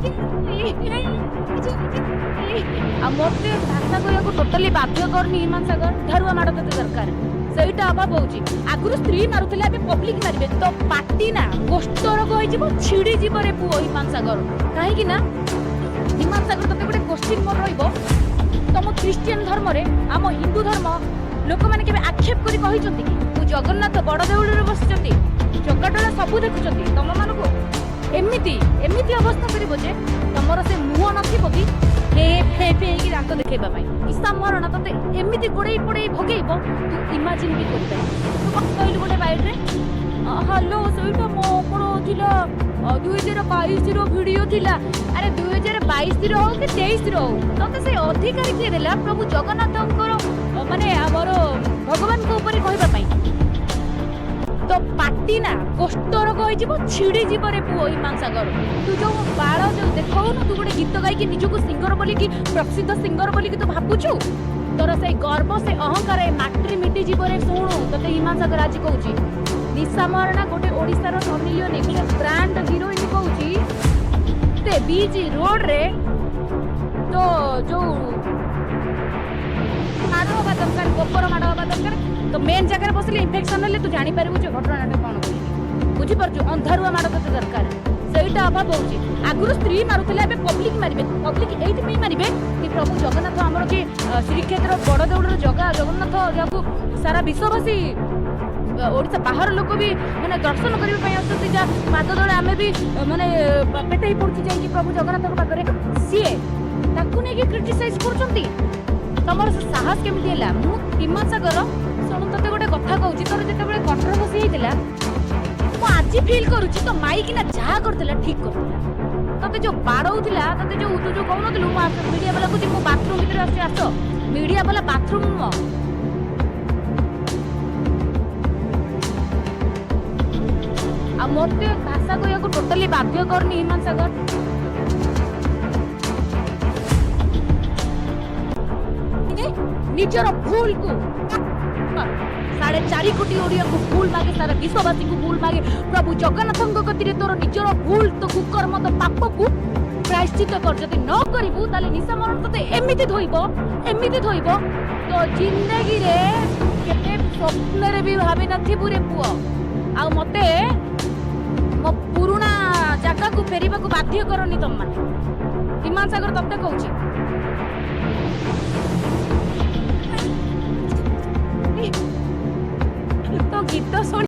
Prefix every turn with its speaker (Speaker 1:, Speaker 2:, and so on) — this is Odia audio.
Speaker 1: ଆଉ ମୋତେ ଭାଷା କହିବାକୁ ଟୋଟାଲି ବାଧ୍ୟ କରନି ହିମାନ ସାଗର। ଧାରୁଆ ମାଡ଼ ତତେ ଦରକାର, ସେଇଟା ଅଭାବ ହଉଛି। ଆଗରୁ ସ୍ତ୍ରୀ ମାରୁଥିଲେ, ଏବେ ପବ୍ଲିକ ମାରିବେ। ତ ପାଟି ନା କୋଷ୍ଠ ରୋଗ ହେଇଯିବ, ଛିଡିଯିବ ରେ ପୁଅ ହିମାନ ସାଗର। କାହିଁକି ନା ହିମାନ ସାଗର, ତତେ ଗୋଟେ କୋଶ୍ଚିନ୍ ମୋର ରହିବ। ତମ ଖ୍ରୀଷ୍ଟିଆନ ଧର୍ମରେ ଆମ ହିନ୍ଦୁ ଧର୍ମ ଲୋକମାନେ କେବେ ଆକ୍ଷେପ କରି କହିଛନ୍ତି କି ମୁଁ ଜଗନ୍ନାଥ ବଡ ଦେଉଳରେ ବସିଛନ୍ତି, ଜଗାଡୋଳା ସବୁ ଦେଖୁଛନ୍ତି, ତମମାନଙ୍କୁ ଏମିତି ଏମିତି ଅବସ୍ଥା କରିବ ଯେ ତମର ସେ ମୁହଁ ନଥିବ କି ଫେ ଫେ ଫେ ହେଇକି ଦାନ୍ତ ଦେଖେଇବା ପାଇଁ। ଇସା ମରଣ ତତେ ଏମିତି ଗୋଡେଇ ପୋଡେଇ ଭଗେଇବ, ତୁ ଇମାଜିନ୍ ବି କରିପାରିବୁ। ତୁ କଣ କହିଲୁ ଗୋଟେ ବାଇଟ୍ରେ? ହ୍ୟାଲୋ, ସେଇଟା ମୋ କଣ ଥିଲା, 2022ର ଭିଡିଓ ଥିଲା। ଆରେ 2022ର ହଉ କି 23ର ହଉ, ତତେ ସେ ଅଧିକାର କିଏ ଦେଲା ପ୍ରଭୁ ଜଗନ୍ନାଥଙ୍କର ମାନେ ଆମର ଭଗବାନଙ୍କ ଉପରେ କହିବା ପାଇଁ? ତ ପାଟି ନା କୋଷ୍ଠ ରୋଗ ହେଇଯିବ, ଛିଡିଯିବ ରେ ପୁଅ ହିମାନ ସାଗର। ତୁ ଯୋଉ ବାଳ ଯୋଉ ଦେଖଉନୁ, ତୁ ଗୋଟେ ଗୀତ ଗାଇକି ନିଜକୁ ସିଙ୍ଗର ବୋଲିକି, ପ୍ରସିଦ୍ଧ ସିଙ୍ଗର ବୋଲିକି ତୁ ଭାବୁଛୁ, ତୋର ସେଇ ଗର୍ବ ସେ ଅହଙ୍କାର ଏ ମାଟିରେ ମିଟିଯିବ ରେ। ଶୁଣୁ, ତତେ ହିମାନ ସାଗର ଆଜି କହୁଛି, ନିଶା ମହାରଣା ଗୋଟେ ଓଡ଼ିଶାର ସନି ଲିଓନି, ଗୋଟେ ବ୍ରାଣ୍ଡ ହିରୋଇନ କହୁଛି, ସେ ବିଚ୍ ରୋଡରେ ତ ଯୋଉ ମାଡ଼ ହବା ଦରକାର, ଗୋବର ମାଡ଼ ହବା ଦରକାର। ତ ମେନ୍ ଜାଗାରେ ବସିଲେ ଇନଫେକ୍ସନ ହେଲେ ତୁ ଜାଣିପାରିବୁ ଯେ ଘଟଣାଟା କ'ଣ ବୋଲି। ବୁଝିପାରୁଛୁ? ଅନ୍ଧାରୁଆ ମାଡ଼ ତତେ ଦରକାର, ସେଇଟା ଅଭାବ ହଉଛି। ଆଗରୁ ସ୍ତ୍ରୀ ମାରୁଥିଲେ, ଏବେ ପବ୍ଲିକ ମାରିବେ। ପବ୍ଲିକ ଏଇଥିପାଇଁ ମାରିବେ କି ପ୍ରଭୁ ଜଗନ୍ନାଥ ଆମର କି ଶ୍ରୀକ୍ଷେତ୍ର ବଡ଼ ଦେଉଳର ଜଗା ଜଗନ୍ନାଥ, ଯାହାକୁ ସାରା ବିଶ୍ୱବାସୀ, ଓଡ଼ିଶା ବାହାର ଲୋକ ବି ମାନେ ଦର୍ଶନ କରିବା ପାଇଁ ଆସୁଛନ୍ତି, ଯାହା ପାଦ ତଳେ ଆମେ ବି ମାନେ ପେଟେଇ ପଡୁଛୁ ଯାଇକି ପ୍ରଭୁ ଜଗନ୍ନାଥଙ୍କ ପାଖରେ, ସିଏ ତାକୁ ନେଇକି କ୍ରିଟିସାଇଜ କରୁଛନ୍ତି। ତମର ସେ ସାହସ କେମିତି ହେଲା? ମୁଁ ହିମାନ ସାଗର, ଶୁଣୁ, ତତେ ଗୋଟେ କଥା କହୁଛି। ତୋର ଯେତେବେଳେ କଣ୍ଟ୍ରୋଭର୍ସି ହେଇଥିଲା, ମୁଁ ଆଜି ଫିଲ୍ କରୁଛି ତ ମାଇକିନା ଯାହା କରିଥିଲା ଠିକ କରିଥିଲା। ତତେ ଯୋଉ ବାଡଉଥିଲା, ତତେ ଯୋଉ ତୁ ଯୋଉ କହୁନଥିଲୁ, ମୁଁ ମିଡିଆ ବାଲା କହୁଛି, ମୁଁ ବାଥରୁମ ଭିତରେ ଆସୁଛି, ଆସ। ମିଡିଆ ବାଲା ବାଥରୁମ ନୁହଁ। ଆଉ ମୋତେ ଭାଷା କହିବାକୁ ଟୋଟାଲି ବାଧ୍ୟ କରନି ହିମାନ ସାଗର। ନିଜର ଭୁଲକୁ 4.5 କୋଟି ଓଡ଼ିଆକୁ ଭୁଲ ମାଗେ, ସାରା ବିଶ୍ୱବାସୀଙ୍କୁ ଭୁଲ ମାଗେ। ପ୍ରଭୁ ଜଗନ୍ନାଥଙ୍କ କତିରେ ତୋର ନିଜର ଭୁଲ, ତୋ କୁକର୍ମ, ତୋ ପାପକୁ ପ୍ରାୟଶ୍ଚିତ କର। ଯଦି ନ କରିବୁ, ତାହେଲେ ନିଶା ମରଣ ତୋତେ ଏମିତି ଧୋଇବ, ଏମିତି ଧୋଇବ, ତୋ ଜିନ୍ଦଗିରେ ତୁ କେବେ ସ୍ୱପ୍ନରେ ବି ଭାବି ନଥିବୁ ରେ ପୁଅ। ଆଉ ମତେ ମୋ ପୁରୁଣା ଜାଗାକୁ ଫେରିବାକୁ ବାଧ୍ୟ କରନି ତମମାନେ। ହିମାନ ସାଗର, ତତେ କହୁଛି। ତୋ ଗୀତ ଶୁଣି